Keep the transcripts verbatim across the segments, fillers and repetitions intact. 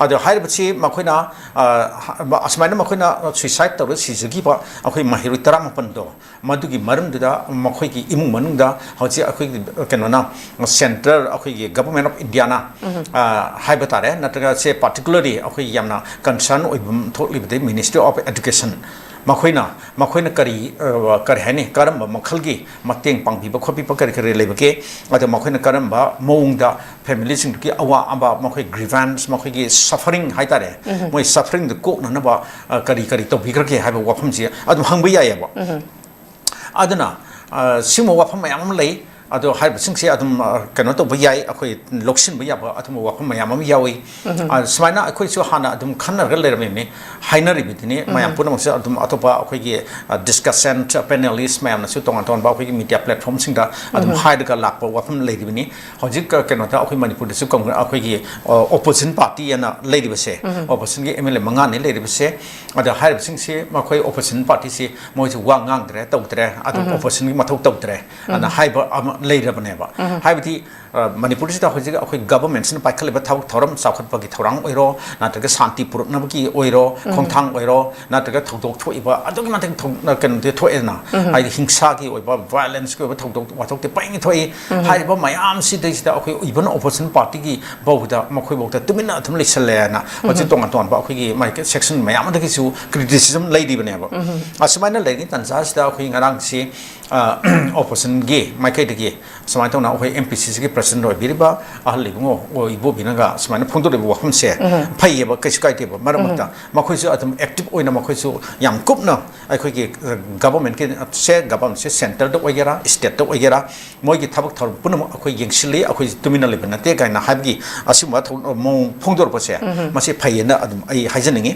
ꯑꯗꯣ ꯍꯥꯏꯔꯤꯕꯁꯤ ꯃꯈꯣꯏꯅ, ꯑ, ꯑꯁꯨꯃꯥꯏꯅ ꯃꯈꯣꯏꯅ suicide ꯇꯧꯔꯒ ꯁꯤꯖꯈꯤꯕ ꯑꯩꯈꯣꯏ ꯃꯍꯩꯔꯣꯏ ꯇꯔꯥꯃꯥꯄꯟꯗꯣ, ꯃꯗꯨꯒꯤ ꯃꯔꯝꯗꯨꯗ ꯃꯈꯣꯏꯒꯤ ꯏꯃꯨꯡ ꯃꯅꯨꯡꯗ ꯍꯧꯖꯤꯛ ꯑꯩꯈꯣꯏꯒꯤ ꯀꯩꯅꯣꯅ, centre, ꯑꯩꯈꯣꯏꯒꯤ Government of Indiaꯅ, ꯑ, ꯍꯥꯏꯕ ꯇꯥꯔꯦ, ꯅꯠꯇ꯭ꯔꯒ ꯁꯦ particularly ꯑꯩꯈꯣꯏ ꯌꯥꯝꯅ concern ꯑꯣꯏꯕ ꯑꯃ ꯊꯣꯛꯂꯤꯕꯗꯤ Ministry of Education, ꯃꯈꯣꯏꯅ, ꯃꯈꯣꯏꯅ ꯀꯔꯤ, ꯑ, ꯀꯔꯤ ꯍꯥꯏꯅꯤ, ꯀꯔꯝꯕ ꯃꯈꯜꯒꯤ ꯃꯇꯦꯡ ꯄꯥꯡꯕꯤꯕ ꯈꯣꯠꯄꯤꯕ ꯀꯔꯤ ꯀꯔꯤ ꯂꯩꯕꯒꯦ? ꯑꯗꯣ ꯃꯈꯣꯏꯅ ꯀꯔꯝꯕ ꯃꯑꯣꯡꯗ familyꯁꯤꯡꯗꯨꯒꯤ ꯑꯋꯥ ꯑꯕ, ꯃꯈꯣꯏ grievance, ꯃꯈꯣꯏꯒꯤ suffering ꯍꯥꯏꯇꯥꯔꯦ, ꯃꯣꯏ sufferingꯗꯨ ꯀꯣꯛꯅꯅꯕ, ꯑ, ꯀꯔꯤ ꯀꯔꯤ ꯇꯧꯕꯤꯈ꯭ꯔꯒꯦ ꯍꯥꯏꯕ ꯋꯥꯐꯝꯁꯤ ꯑꯗꯨꯝ ꯍꯪꯕ ꯌꯥꯏꯑꯕ꯫ ꯑꯗꯨꯅ, ꯑ, ꯁꯤꯒꯨꯝꯕ ꯋꯥꯐꯝ ꯃꯌꯥꯝ ꯑꯃ ꯂꯩ꯫ ꯑꯗꯣ ꯍꯥꯏꯔꯤꯕꯁꯤꯡꯁꯦ ꯑꯗꯨꯝ, ꯑ, ꯀꯩꯅꯣ ꯇꯧꯕ ꯌꯥꯏ, ꯑꯩꯈꯣꯏ ꯂꯧꯁꯤꯟꯕ ꯌꯥꯕ ꯑꯗꯨꯝꯕ ꯋꯥꯐꯝ ꯃꯌꯥꯝ ꯑꯃ ꯌꯥꯎꯏ꯫ ꯑ, ꯁꯨꯃꯥꯏꯅ ꯑꯩꯈꯣꯏꯁꯨ ꯍꯥꯟꯅ ꯑꯗꯨꯝ ꯈꯟꯅꯔꯒ ꯂꯩꯔꯝꯃꯤꯕꯅꯤ, ꯍꯥꯏꯅꯔꯤꯕꯗꯨꯅꯤ꯫ ꯃꯌꯥꯝ ꯄꯨꯝꯅꯃꯛꯁꯦ ꯑꯗꯨꯝ ꯑꯇꯣꯞꯄ ꯑꯩꯈꯣꯏꯒꯤ, ꯑ, discussant panelist ꯃꯌꯥꯝꯅꯁꯨ ꯇꯣꯉꯥꯟ ꯇꯣꯉꯥꯟꯕ ꯑꯩꯈꯣꯏꯒꯤ media platformꯁꯤꯡꯗ ꯑꯗꯨꯝ ꯍꯥꯏꯔꯒ ꯂꯥꯛꯄ ꯋꯥꯐꯝ ꯂꯩꯔꯤꯕꯅꯤ꯫ ꯍꯧꯖꯤꯛ, ꯑ, ꯀꯩꯅꯣꯗ ꯑꯩꯈꯣꯏ ꯃꯅꯤꯄꯨꯔꯗꯁꯨ ꯀꯪꯒ꯭ꯔꯦ-, ꯑꯩꯈꯣꯏꯒꯤ, ꯑ, opposition party ꯑꯅ ꯂꯩꯔꯤꯕꯁꯦ, oppositionꯒꯤ M L A ꯃꯉꯥꯅꯤ ꯂꯩꯔꯤꯕꯁꯦ꯫ ꯑꯗ ꯍꯥꯏꯔꯤꯕꯁꯤꯡꯁꯤ ꯃꯈꯣꯏ opposition partyꯁꯤ ꯃꯣꯏꯁꯨ ꯋꯥ ꯉꯥꯡꯗ꯭ꯔꯦ, ꯇꯧꯗ꯭ꯔꯦ, ꯑꯗꯨꯝ oppositionꯒꯤ ꯃꯊꯧ ꯇꯧꯗ꯭ꯔꯦ ꯑꯅ ꯍꯥꯏꯕ ꯑꯃ ꯂꯩꯔꯕꯅꯦꯕ꯫ ꯍꯥꯏꯕꯗꯤ, ꯑ, ꯃꯅꯤꯄꯨꯔꯁꯤꯗ ꯍꯧꯖꯤꯛ ꯑꯩꯈꯣꯏ governmentꯁꯤꯅ ꯄꯥꯏꯈꯠꯂꯤꯕ ꯊꯕꯛ ꯊꯧꯔꯝ ꯆꯥꯎꯈꯠꯄꯒꯤ ꯊꯧꯔꯥꯡ ꯑꯣꯏꯔꯣ, ꯅꯠꯇ꯭ꯔꯒ ꯁꯥꯟꯇꯤ ꯄꯨꯔꯛꯅꯕꯒꯤ ꯑꯣꯏꯔꯣ, ꯈꯣꯡꯊꯥꯡ ꯑꯣꯏꯔꯣ, ꯅꯠꯇ꯭ꯔꯒ ꯊꯧꯗꯣꯛ ꯊꯣꯛꯏꯕ ꯑꯗꯨꯛꯀꯤ ꯃꯇꯤꯛ ꯊꯧ-, ꯀꯩꯅꯣꯗꯤ ꯊꯣꯛꯑꯦꯗꯅ, ꯍꯥꯏꯗꯤ ꯍꯤꯡꯁꯥꯒꯤ ꯑꯣꯏꯕ, violenceꯀꯤ ꯑꯣꯏꯕ ꯊꯧꯗꯣꯛ ꯋꯥꯊꯣꯛꯇꯤ ꯄꯩꯉꯩ ꯊꯣꯛꯏ꯫ ꯍꯥꯏꯔꯤꯕ ꯃꯌꯥꯝꯁꯤꯗꯩꯁꯤꯗ ꯑꯩꯈꯣꯏ even opposition partyꯒꯤ ꯐꯥꯎꯕꯗ, ꯃꯈꯣꯏꯐꯥꯎꯗ ꯇꯨꯃꯤꯟꯅ ꯑꯗꯨꯝ ꯂꯩꯁꯜꯂꯦꯅ ꯍꯧꯖꯤꯛ ꯇꯣꯉꯥꯟ ꯇꯣꯉꯥꯟꯕ ꯑꯩꯈꯣꯏꯒꯤ ꯃꯥꯏꯀꯩ section ꯃꯌꯥꯝ ꯑꯃꯗꯒꯤꯁꯨ criticism ꯂꯩꯔꯤꯕꯅꯦꯕ꯫ ꯑꯁꯨꯃꯥꯏꯅ ꯂꯩꯔꯤꯉꯩ ꯇꯥꯟꯖꯥꯁꯤꯗ ꯑꯩꯈꯣꯏ ꯉꯔꯥꯡꯁꯤ, ꯑ, oppositionꯒꯤ ꯃꯥꯏꯀꯩꯗꯒꯤ ꯁꯨꯃꯥꯏꯅ ꯇꯧꯅ ꯑꯩꯈꯣꯏ MPCCꯒꯤ president ꯑꯣꯏꯕꯤꯔꯤꯕ ꯑꯍꯜ ꯏꯕꯨꯡꯉꯣ, ꯑꯣ, ꯏꯕꯣꯕꯤꯅꯒ ꯁꯨꯃꯥꯏꯅ ꯐꯣꯡꯗꯣꯔꯛꯏꯕ ꯋꯥꯐꯝꯁꯦ ꯐꯩꯌꯦꯕ, ꯀꯩꯁꯨ ꯀꯥꯏꯗꯦꯕ꯫ ꯃꯔꯛ ꯃꯔꯛꯇ ꯃꯈꯣꯏꯁꯨ ꯑꯗꯨꯝ active ꯑꯣꯏꯅ ꯃꯈꯣꯏꯁꯨ ꯌꯥꯝ ꯀꯨꯞꯅ ꯑꯩꯈꯣꯏꯒꯤ, ꯑ, governmentꯀꯤ ꯁꯦ, governmentꯁꯦ centreꯗ ꯑꯣꯏꯒꯦꯔꯥ, stateꯇ ꯑꯣꯏꯒꯦꯔꯥ, ꯃꯣꯏꯒꯤ ꯊꯕꯛ ꯊꯧꯔꯝ ꯄꯨꯝꯅꯃꯛ ꯑꯩꯈꯣꯏ ꯌꯦꯡꯁꯤꯜꯂꯤ, ꯑꯩꯈꯣꯏ ꯇꯨꯃꯤꯟꯅ ꯂꯩꯕ ꯅꯠꯇꯦ ꯀꯥꯏꯅ ꯍꯥꯏꯕꯒꯤ ꯑꯁꯤꯒꯨꯝꯕ ꯊꯧ-, ꯃꯑꯣꯡ ꯐꯣꯡꯗꯣꯔꯛꯄꯁꯦ, ꯃꯁꯤ ꯐꯩꯌꯦꯅ ꯑꯗꯨꯝ ꯑꯩ ꯍꯥꯏꯖꯅꯤꯡꯉꯤ꯫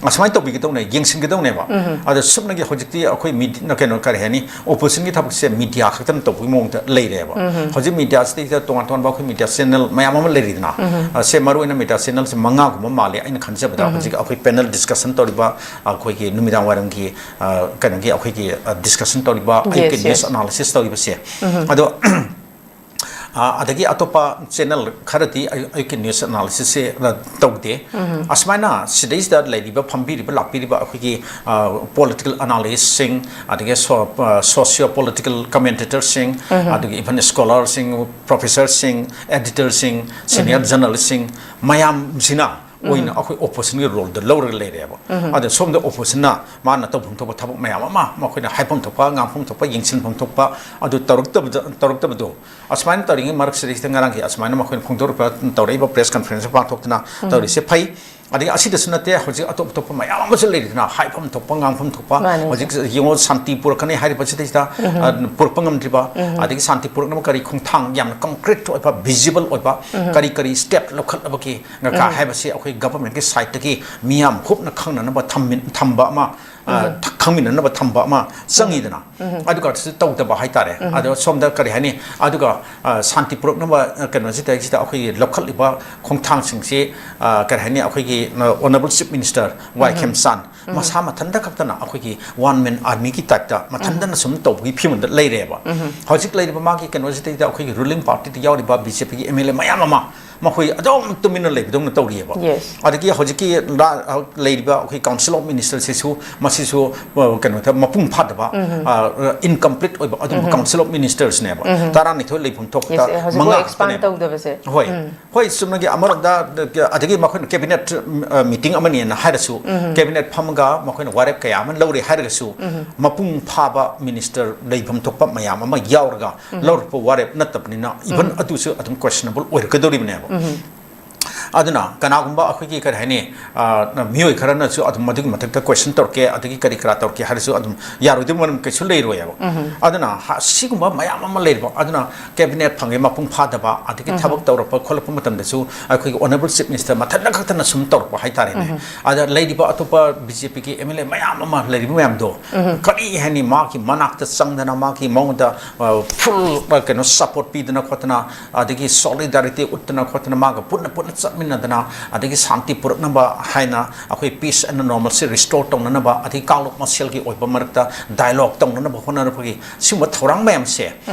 ꯑꯁꯨꯃꯥꯏꯅ ꯇꯧꯕꯤꯒꯗꯧꯅꯦ, ꯌꯦꯡꯁꯤꯟꯒꯗꯧꯅꯦꯕ꯫ ꯑꯗꯣ ꯁꯨꯞꯅꯒꯤ ꯍꯧꯖꯤꯛꯇꯤ ꯑꯩꯈꯣꯏ ꯃꯤꯗꯤ-, ꯀꯩꯅꯣ, ꯀꯔꯤ ꯍꯥꯏꯅꯤ, oppositionꯒꯤ ꯊꯕꯛꯁꯦ media ꯈꯛꯇꯅ ꯇꯧꯕꯒꯤ ꯃꯑꯣꯡꯗ ꯂꯩꯔꯦꯕ꯫ ꯍꯧꯖꯤꯛ mediaꯁꯤꯗꯩꯗ ꯇꯣꯉꯥꯟ ꯇꯣꯉꯥꯟꯕ ꯑꯩꯈꯣꯏ media channel ꯃꯌꯥꯝ ꯑꯃ ꯂꯩꯔꯤꯗꯅ, ꯑ, ꯁꯦ ꯃꯔꯨꯑꯣꯏꯅ media channelꯁꯦ ꯃꯉꯥꯒꯨꯝꯕ ꯃꯥꯜꯂꯦ ꯑꯩꯅ ꯈꯟꯖꯕꯗ꯫ ꯍꯧꯖꯤꯛ ꯑꯩꯈꯣꯏ panel discussion ꯇꯧꯔꯤꯕ, ꯑꯩꯈꯣꯏꯒꯤ ꯅꯨꯃꯤꯗꯥꯡ ꯋꯥꯏꯔꯝꯒꯤ, ꯑ, ꯀꯩꯅꯣꯒꯤ ꯑꯩꯈꯣꯏꯒꯤ, ꯑ, discussion ꯇꯧꯔꯤꯕ, ꯑꯌꯨꯛꯀꯤ news analysis ꯇꯧꯔꯤꯕꯁꯦ꯫ ꯑꯗꯣ ꯑ, ꯑꯗꯒꯤ ꯑꯇꯣꯞꯄ ꯆꯦꯅꯦꯜ ꯈꯔꯗꯤ ꯑꯌꯨꯛ-, ꯑꯌꯨꯛꯀꯤ ꯅ꯭ꯌꯨꯁ ꯑꯦꯅꯥꯂꯤꯁꯤꯁꯁꯦ, ꯑ, ꯇꯧꯗꯦ꯫ ꯑꯁꯨꯃꯥꯏꯅ ꯁꯤꯗꯩꯁꯤꯗ ꯂꯩꯔꯤꯕ, ꯐꯝꯕꯤꯔꯤꯕ, ꯂꯥꯛꯄꯤꯔꯤꯕ ꯑꯩꯈꯣꯏꯒꯤ, ꯑ, ꯄꯣꯂꯤꯇꯤꯀꯦꯜ ꯑꯦꯅꯥꯂꯤꯁꯁꯤꯡ, ꯑꯗꯒꯤ ꯁꯣ-, ꯑ, ꯁꯣꯁꯤꯌꯣ ꯄꯣꯂꯤꯇꯤꯀꯦꯜ ꯀꯃꯦꯟꯇꯦꯇꯔꯁꯤꯡ, ꯑꯗꯒꯤ ꯏꯚꯟ ꯁ꯭ꯀꯣꯂꯔꯁꯤꯡ, ꯄ꯭ꯔꯣꯐꯦꯁꯔꯁꯤꯡ, ꯑꯦꯗꯤꯇꯔꯁꯤꯡ, ꯁꯤꯅꯤꯌꯔ ꯖꯔꯅꯦꯂꯤꯁꯁꯤꯡ ꯃꯌꯥꯝꯁꯤꯅ ꯑꯣꯏꯅ ꯑꯩꯈꯣꯏ ꯑꯣꯄꯣꯖꯤꯁꯟꯒꯤ ꯔꯣꯜꯗ ꯂꯧꯔꯒ ꯂꯩꯔꯦꯕ꯫ ꯑꯗ ꯁꯣꯝꯗ ꯑꯣꯄꯣꯖꯤꯁꯟꯅ ꯃꯥꯅ ꯇꯧꯐꯝ ꯊꯣꯛꯄ ꯊꯕꯛ ꯃꯌꯥꯝ ꯑꯃ, ꯃꯈꯣꯏꯅ ꯍꯥꯏꯐꯝ ꯊꯣꯛꯄ, ꯉꯥꯡꯐꯝ ꯊꯣꯛꯄ, ꯌꯦꯡꯁꯤꯟꯐꯝ ꯊꯣꯛꯄ ꯑꯗꯨ ꯇꯧꯔꯛꯇꯕꯗ, ꯇꯧꯔꯛꯇꯕꯗꯣ, ꯑꯁꯨꯃꯥꯏꯅ ꯇꯧꯔꯤꯉꯩ ꯃꯔꯛꯁꯤꯗꯩꯁꯤꯗ ꯉꯔꯥꯡꯒꯤ ꯑꯁꯨꯃꯥꯏꯅ ꯃꯈꯣꯏꯅ ꯐꯣꯡꯗꯣꯔꯛꯄ, ꯇꯧꯔꯛꯏꯕ ꯄ꯭ꯔꯦꯁ ꯀꯟꯐꯔꯦꯟꯁ ꯄꯥꯡꯊꯣꯛꯇꯅ ꯇꯧꯔꯤꯁꯦ ꯐꯩ꯫ ꯑꯗꯒꯤ ꯑꯁꯤꯗꯁꯨ ꯅꯠꯇꯦ, ꯍꯧꯖꯤꯛ ꯑꯇꯣꯞ ꯑꯇꯣꯞꯄ ꯃꯌꯥꯝ ꯑꯃꯁꯨ ꯂꯩꯔꯤꯗꯅ, ꯍꯥꯏꯐꯝ ꯊꯣꯛꯄ, ꯉꯥꯡꯐꯝ ꯊꯣꯛꯄ꯫ ꯃꯥꯅꯤ꯫ ꯍꯧꯖꯤꯛ ꯌꯦꯡꯉꯣ, ꯁꯥꯟꯇꯤ ꯄꯨꯔꯛꯀꯅꯤ ꯍꯥꯏꯔꯤꯕꯁꯤꯗꯩꯁꯤꯗ, ꯑ, ꯄꯨꯔꯛꯄ ꯉꯝꯗ꯭ꯔꯤꯕ, ꯑꯗꯒꯤ ꯁꯥꯟꯇꯤ ꯄꯨꯔꯛꯅꯕ ꯀꯔꯤ ꯈꯣꯡꯊꯥꯡ ꯌꯥꯝꯅ ꯀꯪꯀ꯭ꯔꯤꯠ ꯑꯣꯏꯕ, ꯚꯤꯖꯤꯕꯜ ꯑꯣꯏꯕ, ꯀꯔꯤ ꯀꯔꯤ ꯁ꯭ꯇꯦꯞ ꯂꯧꯈꯠꯂꯕꯒꯦ ꯉꯈꯥ ꯍꯥꯏꯕꯁꯤ ꯑꯩꯈꯣꯏ ꯒꯚꯔꯟꯃꯦꯟꯠꯀꯤ ꯁꯥꯏꯠꯇꯒꯤ ꯃꯤꯌꯥꯝ ꯍꯨꯞꯅ ꯈꯪꯅꯅꯕ ꯊꯝꯃꯤ-, ꯊꯝꯕ ꯑꯃ, ꯑ, ꯊ-, ꯈꯪꯃꯤꯟꯅꯅꯕ ꯊꯝꯕ ꯑꯃ ꯆꯪꯉꯤꯗꯅ꯫ ꯑꯗꯨꯒ ꯁꯤ ꯇꯧꯗꯕ ꯍꯥꯏꯇꯥꯔꯦ꯫ ꯑꯗꯣ ꯁꯣꯝꯗ ꯀꯔꯤ ꯍꯥꯏꯅꯤ? ꯑꯗꯨꯒ, ꯑ, ꯁꯥꯟꯇꯤ ꯄꯨꯔꯛꯅꯕ, ꯑ, ꯀꯩꯅꯣꯁꯤꯗꯩꯁꯤꯗ ꯑꯩꯈꯣꯏꯒꯤ ꯂꯧꯈꯠꯂꯤꯕ ꯈꯣꯡꯊꯥꯡꯁꯤꯡꯁꯤ, ꯑ, ꯀꯔꯤ ꯍꯥꯏꯅꯤ? ꯑꯩꯈꯣꯏꯒꯤ, ꯑ, ꯑꯣꯅꯔꯦꯕꯜ ꯆꯤꯐ ꯃꯤꯅꯤꯁꯇꯔ ꯋꯥꯏ ꯈꯦꯝꯆꯥꯟ ꯃꯁꯥ ꯃꯊꯟꯇ ꯈꯛꯇꯅ ꯑꯩꯈꯣꯏꯒꯤ ꯋꯥꯟ ꯃꯦꯟ ꯑꯥꯔꯃꯤꯒꯤ ꯇꯥꯏꯞꯇ ꯃꯊꯟꯇꯅ ꯁꯨꯝ ꯇꯧꯕꯒꯤ ꯐꯤꯕꯝꯗ ꯂꯩꯔꯦꯕ꯫ ꯍꯧꯖꯤꯛ ꯂꯩꯔꯤꯕ ꯃꯥꯒꯤ ꯀꯩꯅꯣꯁꯤꯗꯩꯗ ꯑꯩꯈꯣꯏꯒꯤ ꯔꯨꯂꯤꯡ ꯄꯥꯔꯇꯤꯗ ꯌꯥꯎꯔꯤꯕ ꯕꯤ ꯖꯦ ꯄꯤꯒꯤ ꯑꯦꯝ ꯑꯦꯜ ꯑꯦ ꯃꯌꯥꯝ ꯑꯃ ꯃꯈꯣꯏ ꯑꯗꯨꯝ ꯇꯨꯃꯤꯟꯅ ꯂꯩꯕꯗꯧꯅ ꯇꯧꯔꯤꯑꯕ꯫ Yes. ꯑꯗꯒꯤ ꯍꯧꯖꯤꯛꯀꯤ ꯂꯥ-, ꯂꯩꯔꯤꯕ ꯑꯩꯈꯣꯏ ꯀꯥꯎꯟꯁꯤꯜ ꯑꯣꯐ ꯃꯤꯅꯤꯁꯇꯔꯁꯤꯁꯨ, ꯃꯁꯤꯁꯨ, ꯑ, ꯀꯩꯅꯣꯗ ꯃꯄꯨꯡ ꯐꯥꯗꯕ, ꯑ, ꯏꯟꯀꯝꯄ꯭ꯂꯤꯠ ꯑꯣꯏꯕ ꯑꯗꯨꯒꯨꯝꯕ ꯀꯥꯎꯟꯁꯤꯜ ꯑꯣꯐ ꯃꯤꯅꯤꯁꯇꯔꯁꯅꯦꯕ꯫ ꯇꯔꯥꯅꯤꯊꯣꯏ ꯂꯩꯐꯝ ꯊꯣꯛꯄꯗ Yes, ꯍꯧꯖꯤꯛꯐꯥꯎ ꯃꯉꯥ expand ꯈꯛꯇꯅꯦꯕ꯫ ꯇꯧꯗꯕꯁꯦ꯫ ꯍꯣꯏ꯫ ꯍꯣꯏ, ꯆꯨꯝꯅꯒꯤ ꯑꯃꯔꯣꯝꯗ, ꯑꯗꯒꯤ ꯃꯈꯣꯏꯅ ꯀꯦꯕꯤꯅꯦꯠ, ꯑ, ꯃꯤꯇꯤꯡ ꯑꯃꯅꯦꯅ ꯍꯥꯏꯔꯁꯨ, ꯀꯦꯕꯤꯅꯦꯠ ꯐꯝꯃꯒ ꯃꯈꯣꯏꯅ ꯋꯥꯔꯦꯞ ꯀꯌꯥ ꯑꯃ ꯂꯧꯔꯦ ꯍꯥꯏꯔꯒꯁꯨ, ꯃꯄꯨꯡ ꯐꯥꯕ ꯃꯤꯅꯤꯁꯇꯔ ꯂꯩꯐꯝ ꯊꯣꯛꯄ ꯃꯌꯥꯝ ꯑꯃ ꯌꯥꯎꯔꯒ ꯂꯧꯔꯛꯄ ꯋꯥꯔꯦꯞ ꯅꯠꯇꯕꯅꯤꯅ, ꯏꯚꯟ ꯑꯗꯨꯁꯨ ꯑꯗꯨꯝ questionable ꯑꯣꯏꯔꯛꯀꯗꯧꯔꯤꯕꯅꯦꯕ꯫ ꯑꯗꯨꯅ ꯀꯅꯥꯒꯨꯝꯕ ꯑꯩꯈꯣꯏꯒꯤ, ꯀꯔꯤ ꯍꯥꯏꯅꯤ, ꯑ, ꯃꯤꯑꯣꯏ ꯈꯔꯅꯁꯨ ꯑꯗꯨꯝ ꯃꯗꯨꯒꯤ ꯃꯊꯛꯇ question ꯇꯧꯔꯛꯀꯦ, ꯑꯗꯒꯤ ꯀꯔꯤ ꯀꯔꯥ ꯇꯧꯔꯛꯀꯦ ꯍꯥꯏꯔꯁꯨ ꯑꯗꯨꯝ ꯌꯥꯔꯣꯏꯗꯕ ꯃꯔꯝ ꯀꯩꯁꯨ ꯂꯩꯔꯣꯏꯕ꯫ ꯑꯗꯨꯅ ꯍ-, ꯁꯤꯒꯨꯝꯕ ꯃꯌꯥꯝ ꯑꯃ ꯂꯩꯔꯤꯕ, ꯑꯗꯨꯅ ꯀꯦꯕꯤꯅꯦꯠ ꯐꯪꯉꯦ ꯃꯄꯨꯡ ꯐꯥꯗꯕ, ꯑꯗꯒꯤ ꯊꯕꯛ ꯇꯧꯔꯛꯄ ꯈꯣꯠꯂꯛꯄ ꯃꯇꯝꯗꯁꯨ ꯑꯩꯈꯣꯏꯒꯤ ꯑꯣꯅꯔꯦꯕꯜ ꯆꯤꯐ ꯃꯤꯅꯤꯁꯇꯔ ꯃꯊꯟꯇ ꯈꯛꯇꯅ ꯁꯨꯝ ꯇꯧꯔꯛꯄ ꯍꯥꯏꯇꯥꯔꯦꯅꯦ꯫ ꯑꯗ ꯂꯩꯔꯤꯕ ꯑꯇꯣꯞꯄ ꯕꯤ ꯖꯦ ꯄꯤꯒꯤ ꯑꯦꯝ ꯑꯦꯜ ꯑꯦ ꯃꯌꯥꯝ ꯑꯃ ꯂꯩꯔꯤꯕ ꯃꯌꯥꯝꯗꯣ ꯀꯔꯤ ꯍꯥꯏꯅꯤ, ꯃꯥꯒꯤ ꯃꯅꯥꯛꯇ ꯆꯪꯗꯅ, ꯃꯥꯒꯤ ꯃꯉꯣꯟꯗ, ꯑ, ꯐꯨꯜ, ꯑ, ꯀꯩꯅꯣ, ꯁꯄꯣꯔꯠ ꯄꯤꯗꯅ ꯈꯣꯠꯇꯅ, ꯑꯗꯒꯤ ꯁꯣꯂꯤꯗꯥꯔꯤꯇꯤ ꯎꯠꯇꯅ ꯈꯣꯠꯇꯅ, ꯃꯥꯒ ꯄꯨꯟꯅ ꯄꯨꯟꯅ ꯆꯠꯃꯤꯟꯅ ꯅꯗꯅ, ꯑꯗꯒꯤ ꯁꯥꯟꯇꯤ ꯄꯨꯔꯛꯅꯕ ꯍꯥꯏꯅ ꯑꯩꯈꯣꯏ peace and normalcy restore ꯇꯧꯅꯅꯕ, ꯑꯗꯒꯤ ꯀꯥꯡꯂꯨꯞ ꯃꯁꯦꯜꯒꯤ ꯑꯣꯏꯕ ꯃꯔꯛꯇ dialogue ꯇꯧꯅꯅꯕ ꯍꯣꯠꯅꯔꯛꯄꯒꯤ ꯁꯤꯒꯨꯝꯕ ꯊꯧꯔꯥꯡ ꯃꯌꯥꯝꯁꯦ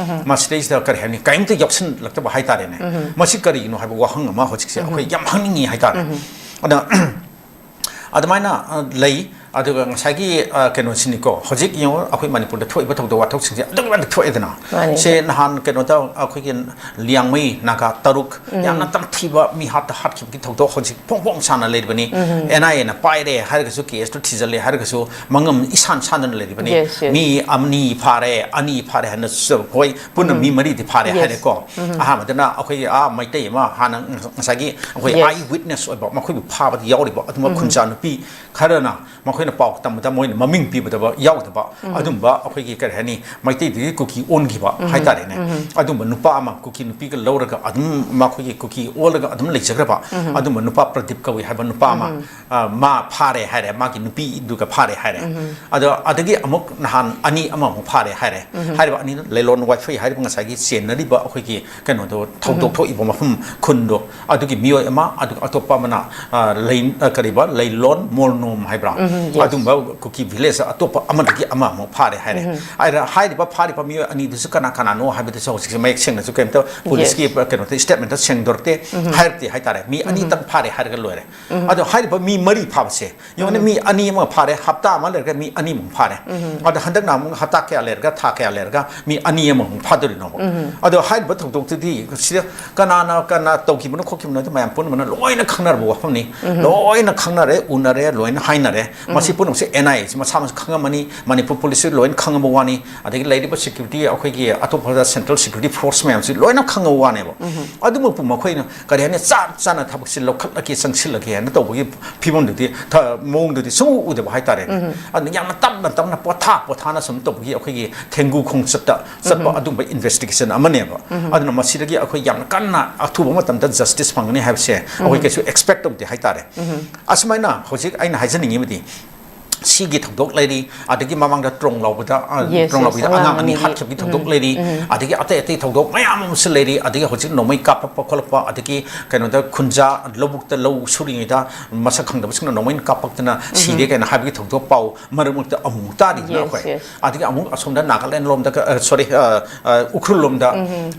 ꯃꯁꯤꯗꯩꯁꯤꯗ ꯀꯔꯤ ꯍꯥꯏꯅꯤ, ꯀꯔꯤꯝꯇ ꯌꯥꯎꯁꯤꯜꯂꯛꯇꯕ ꯍꯥꯏꯇꯥꯔꯦꯅꯦ꯫ ꯃꯁꯤ ꯀꯔꯤꯒꯤꯅꯣ ꯍꯥꯏꯕ ꯋꯥꯍꯪ ꯑꯃ ꯍꯧꯖꯤꯛꯁꯦ ꯑꯩꯈꯣꯏ ꯌꯥꯝ ꯍꯪꯅꯤꯡꯉꯤ ꯍꯥꯏꯇꯥꯔꯦ꯫ ꯑꯗ ꯑꯗꯨꯃꯥꯏꯅ ꯑ, ꯂꯩ꯫ ꯑꯗꯨꯒ ꯉꯁꯥꯏꯒꯤ ꯑ, ꯀꯩꯅꯣꯁꯤꯅꯤꯀꯣ, ꯍꯧꯖꯤꯛ ꯌꯦꯡꯉꯣ, ꯑꯩꯈꯣꯏ ꯃꯅꯤꯄꯨꯔꯗ ꯊꯣꯛꯏꯕ ꯊꯧꯗꯣꯛ ꯋꯥꯊꯣꯛꯁꯤꯡꯁꯦ ꯑꯗꯨꯛꯀꯤ ꯃꯇꯤꯛ ꯊꯣꯛꯑꯦꯗꯅ꯫ ꯃꯥꯅꯦ꯫ ꯁꯦ ꯅꯍꯥꯟ ꯀꯩꯅꯣꯗ ꯑꯩꯈꯣꯏꯒꯤ ꯂꯤꯌꯥꯡꯃꯩ ꯅꯥꯒꯥ ꯇꯔꯨꯛ ꯌꯥꯝꯅ ꯇꯝꯊꯤꯕ ꯃꯤ ꯍꯥꯠꯇ ꯍꯥꯠꯈꯤꯕꯒꯤ ꯊꯧꯗꯣꯛ ꯍꯧꯖꯤꯛ ꯐꯣꯡ ꯐꯣꯡ ꯁꯥꯅ ꯂꯩꯔꯤꯕꯅꯤ꯫ NIA ꯅ ꯄꯥꯏꯔꯦ ꯍꯥꯏꯔꯒꯁꯨ, case ꯇꯨ ꯊꯤꯖꯤꯜꯂꯦ ꯍꯥꯏꯔꯒꯁꯨ, ꯃꯉꯝ ꯏꯁꯥꯟ ꯁꯥꯟꯗꯅ ꯂꯩꯔꯤꯕꯅꯤ꯫ Yes, yes. ꯃꯤ ꯑꯅꯤ ꯐꯥꯔꯦ, ꯑꯅꯤ ꯐꯥꯔꯦ ꯍꯥꯏꯅ ꯍꯣꯏ, ꯄꯨꯟꯅ ꯃꯤ ꯃꯔꯤꯗꯤ ꯐꯥꯔꯦ ꯍꯥꯏꯔꯦꯀꯣ꯫ ꯑꯍꯥꯟꯕꯗꯅ ꯑꯩꯈꯣꯏꯒꯤ ꯑꯥ ꯃꯩꯇꯩ ꯑꯃ ꯍꯥꯟꯅ ꯉꯁꯥꯏꯒꯤ ꯑꯩꯈꯣꯏ eye witness ꯑꯣꯏꯕ, ꯃꯈꯣꯏꯕꯨ ꯐꯥꯕꯗ ꯌꯥꯎꯔꯤꯕ ꯑꯗꯨꯝꯕ ꯈꯨꯟꯖꯥ ꯅꯨꯄꯤ ꯈꯔꯅ, ꯃꯈꯣꯏꯅ ꯄꯥꯎ ꯇꯝꯕꯗ ꯃꯣꯏꯅ ꯃꯃꯤꯡ ꯄꯤꯕꯗ ꯌꯥꯎꯗꯕ ꯑꯗꯨꯝꯕ, ꯑꯩꯈꯣꯏꯒꯤ ꯀꯔꯤ ꯍꯥꯏꯅꯤ, ꯃꯩꯇꯩꯗꯒꯤ ꯀꯨꯀꯤ ꯑꯣꯟꯈꯤꯕ ꯍꯥꯏꯇꯥꯔꯦꯅꯦ꯫ ꯑꯗꯨꯝꯕ ꯅꯨꯄꯥ ꯑꯃ ꯀꯨꯀꯤ ꯅꯨꯄꯤꯒ ꯂꯧꯔꯒ ꯑꯗꯨꯝ ꯃꯈꯣꯏꯒꯤ ꯀꯨꯀꯤ ꯑꯣꯜꯂꯒ ꯑꯗꯨꯝ ꯂꯩꯖꯈ꯭ꯔꯕ ꯑꯗꯨꯝꯕ ꯅꯨꯄꯥ ꯄ꯭ꯔꯗꯤꯞ ꯀꯧꯏ ꯍꯥꯏꯕ ꯅꯨꯄꯥ ꯑꯃ, ꯑ, ꯃꯥ ꯐꯥꯔꯦ ꯍꯥꯏꯔꯦ, ꯃꯥꯒꯤ ꯅꯨꯄꯤꯗꯨꯒ ꯐꯥꯔꯦ ꯍꯥꯏꯔꯦ꯫ ꯑꯗꯣ ꯑꯗꯒꯤ ꯑꯃꯨꯛ ꯅꯍꯥꯟ ꯑꯅꯤ ꯑꯃꯃꯨꯛ ꯐꯥꯔꯦ ꯍꯥꯏꯔꯦ꯫ ꯍꯥꯏꯔꯤꯕ ꯑꯅꯤꯗꯨ ꯂꯩꯂꯣꯟ ꯋꯥꯏꯐꯩ ꯍꯥꯏꯔꯤꯕ ꯉꯁꯥꯏꯒꯤ ꯆꯦꯟꯅꯔꯤꯕ ꯑꯩꯈꯣꯏꯒꯤ ꯀꯩꯅꯣꯗꯣ, ꯊꯧꯗꯣꯛ ꯊꯣꯛꯏꯕ ꯃꯐꯝ ꯈꯨꯟꯗꯣ, ꯑꯗꯨꯒꯤ ꯃꯤꯑꯣꯏ ꯑꯃ, ꯑꯗꯨꯒ ꯑꯇꯣꯞꯄ ꯑꯃꯅ, ꯑ, ꯂꯩ-, ꯑ, ꯀꯔꯤꯕ, ꯂꯩꯂꯣꯟ ꯃꯣꯜꯅꯣꯝ ꯍꯥꯏꯕ꯭ꯔꯥ? ꯎꯝ, yes. ꯑꯗꯨꯝꯕ ꯀꯨꯀꯤ village ꯑꯇꯣꯞꯄ ꯑꯃꯗꯒꯤ ꯑꯃ ꯑꯃꯨꯛ ꯐꯥꯔꯦ ꯍꯥꯏꯔꯦ꯫ ꯍꯥꯏꯔ-, ꯍꯥꯏꯔꯤꯕ ꯐꯥꯔꯤꯕ ꯃꯤꯑꯣꯏ ꯑꯅꯤꯗꯨꯁꯨ ꯀꯅꯥ ꯀꯅꯥꯅꯣ ꯍꯥꯏꯕꯗꯨꯁꯨ ꯍꯧꯖꯤꯛꯁꯦ ꯃꯌꯦꯛ ꯁꯦꯡꯅꯁꯨ ꯀꯩꯝꯇ ꯄꯨꯂꯤꯁꯀꯤ, yes, ꯀꯩꯅꯣꯗ statement ꯁꯦꯡꯗꯣꯔꯛꯇꯦ, ꯍꯥꯏꯔꯛꯇꯦ ꯍꯥꯏꯇꯥꯔꯦ꯫ ꯃꯤ ꯑꯅꯤꯇꯪ ꯐꯥꯔꯦ ꯍꯥꯏꯔꯒ ꯂꯣꯏꯔꯦ꯫ ꯑꯗꯣ ꯍꯥꯏꯔꯤꯕ ꯃꯤ ꯃꯔꯤ ꯐꯥꯕꯁꯦ ꯌꯦꯡꯉꯨꯅꯦ, ꯃꯤ ꯑꯅꯤ ꯑꯃ ꯐꯥꯔꯦ, ꯍꯞꯇꯥ ꯑꯃ ꯂꯩꯔꯒ ꯃꯤ ꯑꯅꯤꯃꯨꯛ ꯐꯥꯔꯦ꯫ ꯑꯗ ꯍꯟꯗꯛꯅ ꯑꯃꯨꯛ ꯍꯞꯇꯥ ꯀꯌꯥ ꯂꯩꯔꯒ, ꯊꯥ ꯀꯌꯥ ꯂꯩꯔꯒ ꯃꯤ ꯑꯅꯤ ꯑꯃꯃꯨꯛ ꯐꯥꯗꯣꯔꯤꯅꯣꯕ? ꯑꯗꯣ ꯍꯥꯏꯔꯤꯕ ꯊꯧꯗꯣꯛꯇꯨꯗꯤ ꯁꯤꯗ ꯀꯅꯥꯅ ꯀꯅꯥ ꯇꯧꯈꯤꯕꯅꯣ ꯈꯣꯠꯈꯤꯕꯅꯣ ꯑꯗꯨ ꯃꯌꯥꯝ ꯄꯨꯝꯅꯃꯛꯅ ꯂꯣꯏꯅ ꯈꯪꯅꯔꯕ ꯋꯥꯐꯝꯅꯤ꯫ ꯂꯣꯏꯅ ꯈꯪꯅꯔꯦ, ꯎꯅꯔꯦ, ꯂꯣꯏꯅ ꯍꯥꯏꯅꯔꯦ꯫ ꯃꯁꯤ ꯄꯨꯝꯅꯃꯛꯁꯦ NIA ꯁꯤ ꯃꯁꯥ ꯃꯁꯥ ꯈꯪꯉꯝꯃꯅꯤ, ꯃꯅꯤꯄꯨꯔ ꯄꯨꯂꯤꯁꯁꯨ ꯂꯣꯏꯅ ꯈꯪꯉꯕ ꯋꯥꯅꯤ, ꯑꯗꯒꯤ ꯂꯩꯔꯤꯕ security, ꯑꯩꯈꯣꯏꯒꯤ ꯑꯇꯣꯞꯄꯗ central security force ꯃꯌꯥꯝꯁꯤ ꯂꯣꯏꯅ ꯈꯪꯉꯕ ꯋꯥꯅꯦꯕ꯫ ꯑꯗꯨꯃꯛꯄꯨ ꯃꯈꯣꯏꯅ ꯀꯔꯤ ꯍꯥꯏꯅꯤ, ꯆꯞ ꯆꯥꯅ ꯊꯕꯛꯁꯤ ꯂꯧꯈꯠꯂꯒꯦ, ꯆꯪꯁꯤꯜꯂꯒꯦ ꯍꯥꯏꯅ ꯇꯧꯕꯒꯤ ꯐꯤꯕꯝꯗꯨꯗꯤ, ꯊ-, ꯃꯑꯣꯡꯗꯨꯗꯤ ꯁꯨꯡꯎ ꯎꯗꯕ ꯍꯥꯏꯇꯥꯔꯦ꯫ ꯑꯗꯨꯅ ꯌꯥꯝꯅ ꯇꯞꯅ ꯇꯞꯅ, ꯄꯣꯊꯥ ꯄꯣꯊꯥꯅ ꯁꯨꯝ ꯇꯧꯕꯒꯤ ꯑꯩꯈꯣꯏꯒꯤ ꯊꯦꯡꯒꯨ ꯈꯣꯡꯆꯠꯇ ꯆꯠꯄ ꯑꯗꯨꯝꯕ investigation ꯑꯃꯅꯦꯕ꯫ ꯑꯗꯨꯅ ꯃꯁꯤꯗꯒꯤ ꯑꯩꯈꯣꯏ ꯌꯥꯝꯅ ꯀꯟꯅ ꯑꯊꯨꯕ ꯃꯇꯝꯗ justice ꯐꯪꯒꯅꯤ ꯍꯥꯏꯕꯁꯦ ꯑꯩꯈꯣꯏ ꯀꯩꯁꯨ expect ꯇꯧꯗꯦ ꯍꯥꯏꯇꯥꯔꯦ꯫ ꯑꯁꯨꯃꯥꯏꯅ ꯍꯧꯖꯤꯛ ꯑꯩꯅ ꯍꯥꯏꯖꯅꯤꯡꯉꯤꯕꯗꯤ, ꯁꯤꯒꯤ ꯊꯧꯗꯣꯛ ꯂꯩꯔꯤ, ꯑꯗꯒꯤ ꯃꯃꯥꯡꯗ ꯇ꯭ꯔꯣꯡ ꯂꯥꯎꯕꯗ, ꯑ, Yes, ꯇ꯭ꯔꯣꯡ yes, ꯂꯥꯎꯕꯤꯗ ꯑꯉꯥꯡ ꯑꯉꯥꯡ ꯑꯅꯤ ꯑꯅꯤꯒꯤ꯫ ꯍꯥꯠꯈꯤꯕꯒꯤ ꯊꯧꯗꯣꯛ ꯂꯩꯔꯤ, ꯑꯗꯒꯤ ꯑꯇꯩ ꯑꯇꯩ ꯊꯧꯗꯣꯛ ꯃꯌꯥꯝ ꯑꯃꯁꯨ ꯂꯩꯔꯤ, ꯑꯗꯒꯤ ꯍꯧꯖꯤꯛ ꯅꯣꯡꯃꯩ ꯀꯥꯞꯄꯛꯄ ꯈꯣꯠꯂꯛꯄ, ꯑꯗꯒꯤ ꯀꯩꯅꯣꯗ ꯈꯨꯟꯖꯥ ꯂꯧꯕꯨꯛꯇ ꯂꯧ ꯁꯨꯔꯤꯉꯩꯗ ꯃꯁꯛ ꯈꯪꯗꯕꯁꯤꯡꯅ ꯅꯣꯡꯃꯩꯅ ꯀꯥꯞꯄꯛꯇꯅ ꯁꯤꯔꯦ ꯀꯥꯏꯅ ꯍꯥꯏꯕꯒꯤ ꯊꯧꯗꯣꯛ ꯄꯥꯎ ꯃꯔꯛ ꯃꯔꯛꯇ ꯑꯃꯨꯛ ꯇꯥꯔꯤꯗꯅ Yes, ꯑꯩꯈꯣꯏ꯫ yes. ꯑꯗꯒꯤ ꯑꯃꯨꯛ ꯑꯁꯣꯝꯗ ꯅꯥꯒꯥꯂꯦꯟ ꯂꯣꯝꯗ, ꯑ, sorry, ꯑ, ꯑ, ꯎꯈ꯭ꯔꯨꯜ ꯂꯣꯝꯗ,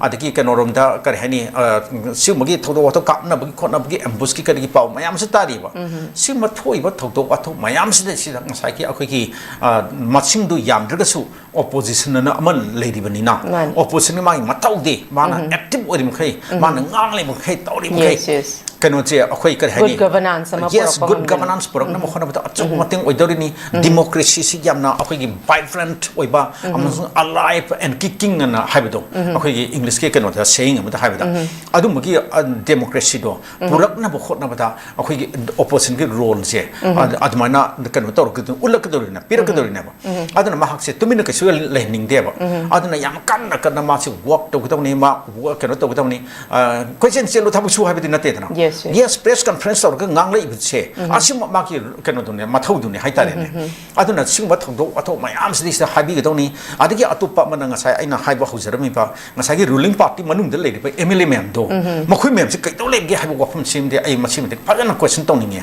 ꯑꯗꯒꯤ ꯀꯩꯅꯣꯔꯣꯝꯗ ꯀꯔꯤ ꯍꯥꯏꯅꯤ, ꯑ, ꯁꯤꯒꯨꯝꯕꯒꯤ ꯊꯧꯗꯣꯛ ꯋꯥꯊꯣꯛ ꯀꯥꯞꯅꯕꯒꯤ ꯈꯣꯠꯅꯕꯒꯤ ambushꯀꯤ ꯀꯔꯤꯒꯤ ꯄꯥꯎ ꯃꯌꯥꯝꯁꯨ ꯇꯥꯔꯤꯕ꯫ ꯁꯤꯒꯨꯝꯕ ꯊꯣꯛꯏꯕ ꯊꯧꯗꯣꯛ ꯋꯥꯊꯣꯛ ꯃꯌꯥꯝꯁꯤꯗꯩꯁꯤꯗ ꯉꯁꯥꯏꯒꯤ ꯑꯩꯈꯣꯏꯒꯤ, ꯑ, ꯃꯁꯤꯡꯗꯨ ꯌꯥꯝꯗ꯭ꯔꯒꯁꯨ opposition ꯑꯅ ꯑꯃ ꯂꯩꯔꯤꯕꯅꯤꯅ, ꯃꯥꯅꯤ꯫ oppositionꯒꯤ ꯃꯥꯒꯤ ꯃꯊꯧꯗꯤ ꯃꯥꯅ active ꯑꯣꯏꯔꯤ ꯃꯈꯩ, ꯃꯥꯅ ꯉꯥꯡꯂꯤ ꯃꯈꯩ, ꯇꯧꯔꯤ ꯃꯈꯩ, Yes, yes. ꯀꯩꯅꯣꯁꯦ ꯑꯩꯈꯣꯏ ꯀꯔꯤ ꯍꯥꯏꯅꯤ? Good governance ꯑꯃ Yes, ꯄꯨꯔꯛꯄ good ꯉꯝꯒꯅꯤ꯫ Governance ꯄꯨꯔꯛꯅꯕ ꯍꯣꯠꯅꯕꯗ ꯑꯆꯧꯕ ꯃꯇꯦꯡ ꯑꯣꯏꯗꯧꯔꯤꯅꯤ꯫ Democracyꯁꯤ ꯌꯥꯝꯅ ꯑꯩꯈꯣꯏꯒꯤ vibrant ꯑꯣꯏꯕ ꯑꯃꯁꯨꯡ alive and kicking ꯑꯅ ꯍꯥꯏꯕꯗꯣ, ꯑꯩꯈꯣꯏꯒꯤ Englishꯀꯤ ꯀꯩꯅꯣꯗ saying ꯑꯃꯗ ꯍꯥꯏꯕꯗ, ꯑꯗꯨꯝꯕꯒꯤ, ꯑ, democracyꯗꯣ ꯄꯨꯔꯛꯅꯕ ꯍꯣꯠꯅꯕꯗ ꯑꯩꯈꯣꯏꯒꯤ oppositionꯒꯤ roleꯁꯦ, ꯑ-, ꯑꯗꯨꯃꯥꯏꯅ ꯀꯩꯅꯣ ꯇꯧꯔꯛꯀꯗ-, ꯎꯠꯂꯛꯀꯗꯧꯔꯤꯅꯦ, ꯄꯤꯔꯛꯀꯗꯧꯔꯤꯅꯦꯕ꯫ ꯑꯗꯨꯅ ꯃꯍꯥꯛꯁꯦ ꯇꯨꯃꯤꯟꯅ ꯀꯩꯁꯨ ꯂꯩꯍꯟꯅꯤꯡꯗꯦꯕ꯫ ꯑꯗꯨꯅ ꯌꯥꯝ ꯀꯟꯅ ꯀꯟꯅ ꯃꯥꯁꯦ work ꯇꯧꯒꯗꯧꯅꯤ, ꯃꯥ work ꯀꯩꯅꯣ ꯇꯧꯒꯗꯧꯅꯤ꯫ ꯑ, ꯀꯣꯏꯆꯦꯟ ꯆꯦꯜꯂꯨ ꯊꯕꯛ ꯁꯨ ꯍꯥꯏꯕꯗꯤ ꯅꯠꯇꯦꯗꯅ꯫ Yes, yes. Yes, press conference ꯇꯧꯔꯒ ꯉꯥꯡꯂꯛꯏꯕꯁꯦ ꯑꯁꯤꯃꯛ ꯃꯥꯒꯤ ꯀꯩꯅꯣꯗꯨꯅꯦ, ꯃꯊꯧꯗꯨꯅꯦ ꯍꯥꯏꯇꯥꯔꯦꯅꯦ꯫ ꯑꯗꯨꯅ ꯁꯤꯒꯨꯝꯕ ꯊꯧꯗꯣꯛ ꯋꯥꯊꯣꯛ ꯃꯌꯥꯝꯁꯤꯗꯤ ꯁꯤꯗ ꯍꯥꯏꯕꯤꯒꯗꯧꯅꯤ꯫ ꯑꯗꯒꯤ ꯑꯇꯣꯞꯄ ꯑꯃꯅ ꯉꯁꯥꯏ ꯑꯩꯅ ꯍꯥꯏꯕ ꯍꯧꯖꯔꯝꯃꯤꯕ ꯉꯁꯥꯏꯒꯤ ruling party ꯃꯅꯨꯡꯗ ꯂꯩꯔꯤꯕ MLA ꯃꯌꯥꯝꯗꯣ, ꯃꯈꯣꯏ ꯃꯌꯥꯝꯁꯦ ꯀꯩꯗꯧ ꯂꯩꯒꯦ ꯍꯥꯏꯕ ꯋꯥꯐꯝꯁꯤꯃꯗꯤ ꯑꯩ ꯃꯁꯤꯃꯗꯤ ꯐꯖꯅ question ꯇꯧꯅꯤꯡꯉꯤ ꯍꯥꯏꯇꯥꯔꯦ꯫